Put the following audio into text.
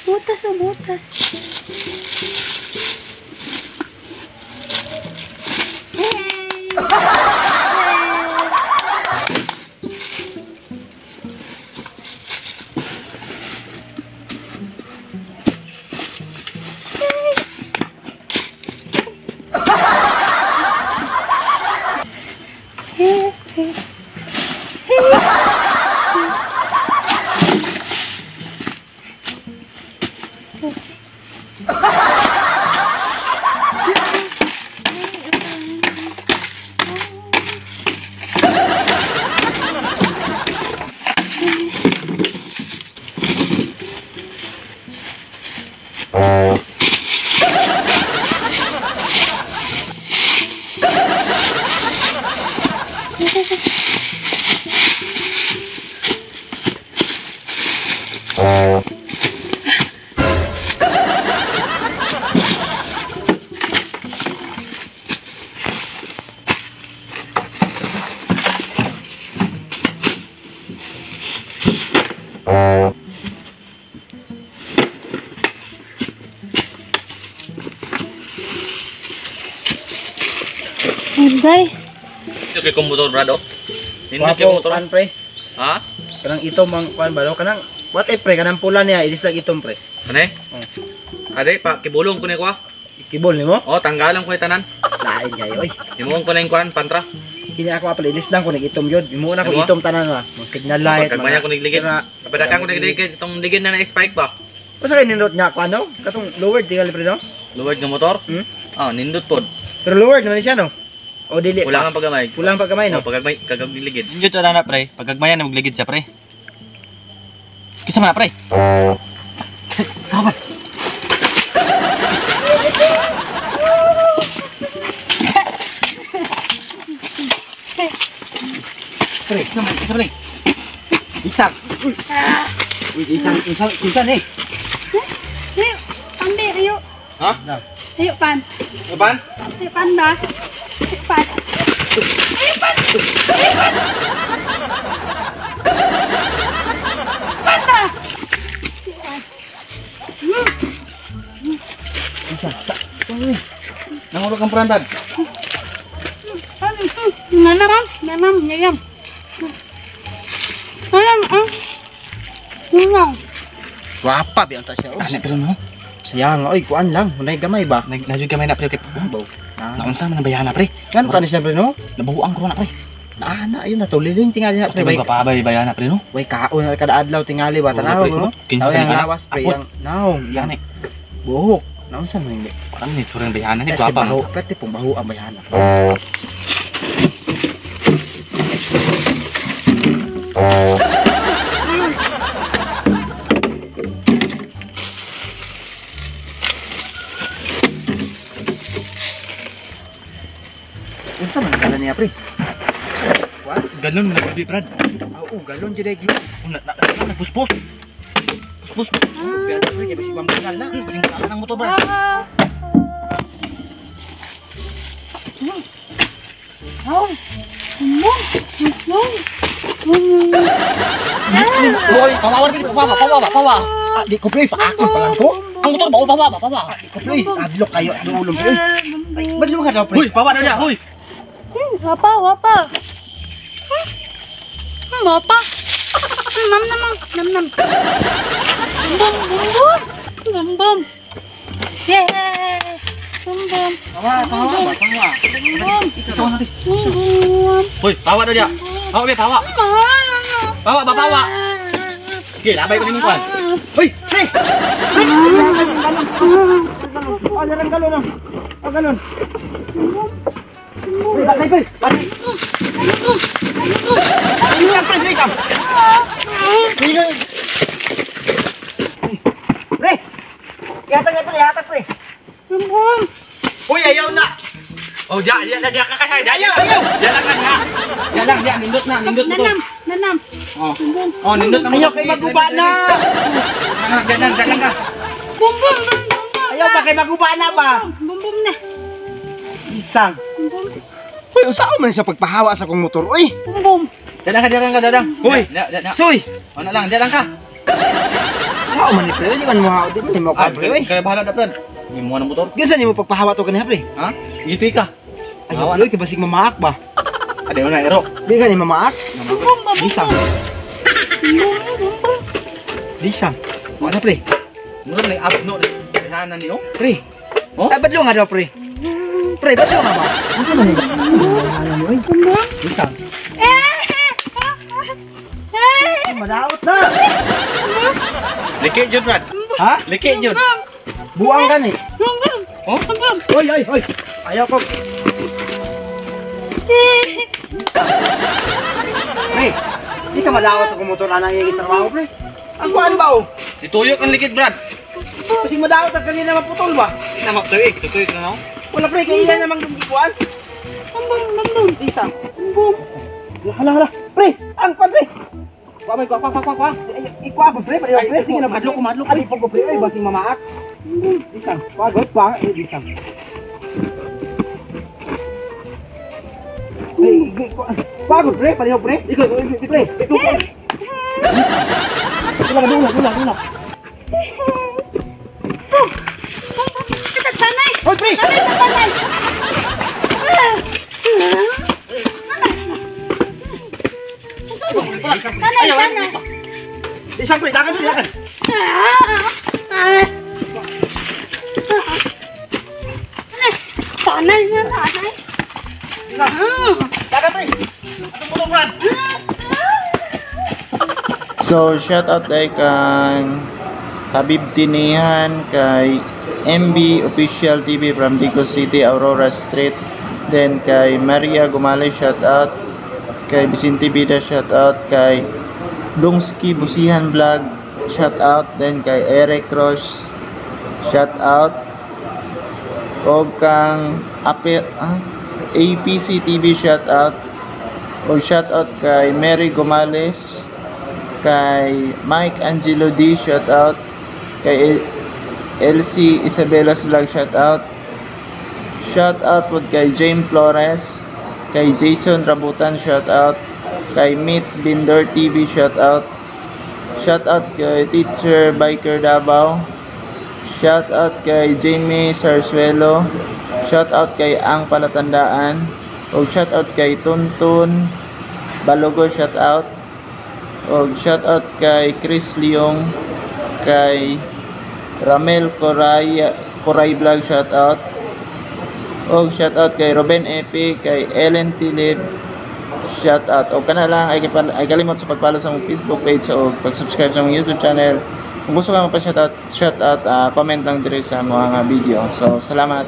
Butas, oh butas. Day. Ito kay kong motor brado. Hindi kay motor pre. Ha? Kanang ito mang kuan ba kanang what pre kanang pula niya ilis lang itom pre. Ane? Ade pa kibulong ko ni ko. Kibol nimo? Oh, tanggalan ko itanan. Lain kayo oy. Imong ko na yung kuan pantra. Kini ako apil ilis lang ko nag-itom yun. Imo na ko itom tanan nga. Mag signal light. Kagmaya ko nagligid. Kapadakan ko nagligid itong ligid na spike ba. Usa kay nindot niya ko ano? Katong lowered tingali pre no? Lowered nga motor? Ah, nindot pod. Pero lowered naman siya no? O dili Kulang ang paggamay. Kulang paggamay no? Paggamay kagagligid. Nindot na na pre. Pagagmayan na magligid siya pre. Kisa man na pre. Tama. Pre, sama pre. Isang. Uy, isang eh. Ayo, pande, ayo. Ha? Ayo, pan. Apaan? Ayo, pan ba? Ayo, pan. Ayo, pan. Ayo, pan. Pan ba? Isa. Nangulog ang perantad. Nanam, nyayam. Nanam, Nanam. Wapa bi anta siya. Ano pero no? Sayang oy kuan lang, unay gamay ba? Najud gamay na pre kay baw. Naunsa man bayan na pre? Kan kanis na pre no? Nabuhuan ko na pre. Ana ayun na to liling tingali na pre. Bay ka pa bayan na pre no? Way kaon na kada adlaw tingali ba tanaw no? Kinsa Yang ka lawas pre yang naong yang Yan eh. buhok. Naunsa man hindi? Ano ni turang bayan ni guwapa mo. Pwede pong baho ang bayan. Unsa man kala niya pre? What? Ganun mo di brad. Oo, galon jud ay Una na puspos. Puspos. Biya pre kay basi pambangal na. Kasi wala nang motor brad. Hoy, pawa. Di ko pre paakon pa lang ko. Ang motor ba pawa. Di ko pre adlok kayo dulong pre. Ba't mo ka daw pre? Huy, pawa na niya. Huy. Wapa. Wapa. Nam. Bum. Yeah. Bum. Pawa. Ikaw na rin. Huy, pawa na niya. Pawa be pawa. Pawa. Sige, labay ko ning kuan. Hoy, pre. Dalang galon na. Galon. Pre. Pre. Kaya pre, hatak pre. Bum bum. Uy, ayaw na. Oh, dia ka kaya. Dia lang kan ha. Dia lang dia nindot na to. Nanam. Oh. Bum bum. Oh, nindot na Ayaw kay maguba na. Jangan ka. Bum bum bum bum. Ayaw ba kay maguba na ba? Bum bum na. Isang. Bum bum. Uy, usa ko man sa pagpahawa sa kong motor. Uy. Bum bum. Dadang ka. Hoy. Soy. Oh, na lang, dia lang ka. Sao man ni pre, di man mo ka pre. Uy. Kaya bahala na pre. Ni mo na motor. Gisa ni mo pagpahawa to kaniya pre. Ha? Gitu ka. Ayaw uy, kay basig mamaak ba? Ada na ero. Di ka ni mamaak? Bum bum bum. Isang. Isang. Wala pre. Mura na abno na. Kailangan niyo. Pre. Oh? Ay, badlo nga daw pre. Pre, badlo nga ba? Ano ba ni? Uy. Bum bum. Isang. Eh. Madaot na. Likit jud, Brad. Ha? Likit jud. Buang ka ni. Bum bum. Oh? Bum bum. Hoy. Ayaw ko. Pre, di ka madawat ako motor anang yung trabaho, pre. Ang kuhaan ba, oh? Dituyok ang likit, Brad. Kasi madawat ang kanina maputol ba? Ina magtuig, tutuyok na no. Wala, pre, kaya ilan namang yung kuhaan? Bum bum bum bum. Isang. Bum. Hala. Pre, ang pa, pre. Kwa. Ikwa ba, pre? Ayaw, pre. Sige na, madlok ko. Alipag ko, pre. Ay, basing mamaak. Isang. Pagod, pa. Isang. Pagod, pre. Palihaw, pre. Ikaw, pre. Dula. Sanay. Hoy, pre. Sanay. Sanay. Isang, pre. Dakan. Sanay na sanay. Dakan, pre. So, shout out kay Habib Tinihan, kay MB Official TV from Dico City, Aurora Street. Then kay Maria Gumale, shout out. Kay Vicente Bida, shout out. Kay Dungski Busihan Vlog, shout out. Then kay Eric Ross, shout out. O kang APC TV, shout out. O shout out kay Mary Gomales, kay Mike Angelo D, shout out. Kay LC Isabella's Vlog, shout out. Shout out po kay James Flores, kay Jason Rabutan, shout out. Kay Meet Binder TV, shout out. Shout out kay Teacher Biker Davao. Shout out kay Jamie Sarsuelo. Shout out kay Ang Palatandaan. O shout out kay Tuntun Balogo, shout out. O shout out kay Chris Leong, kay Ramel Coray Vlog, shout out. O shout out kay Ruben Epi, kay Ellen Tilib, shout out. O kana lang ay kalimot sa pag-follow sa mong Facebook page o pag-subscribe sa mong YouTube channel. Kung gusto ka magpa-shout out, comment lang diri sa mga video. So salamat.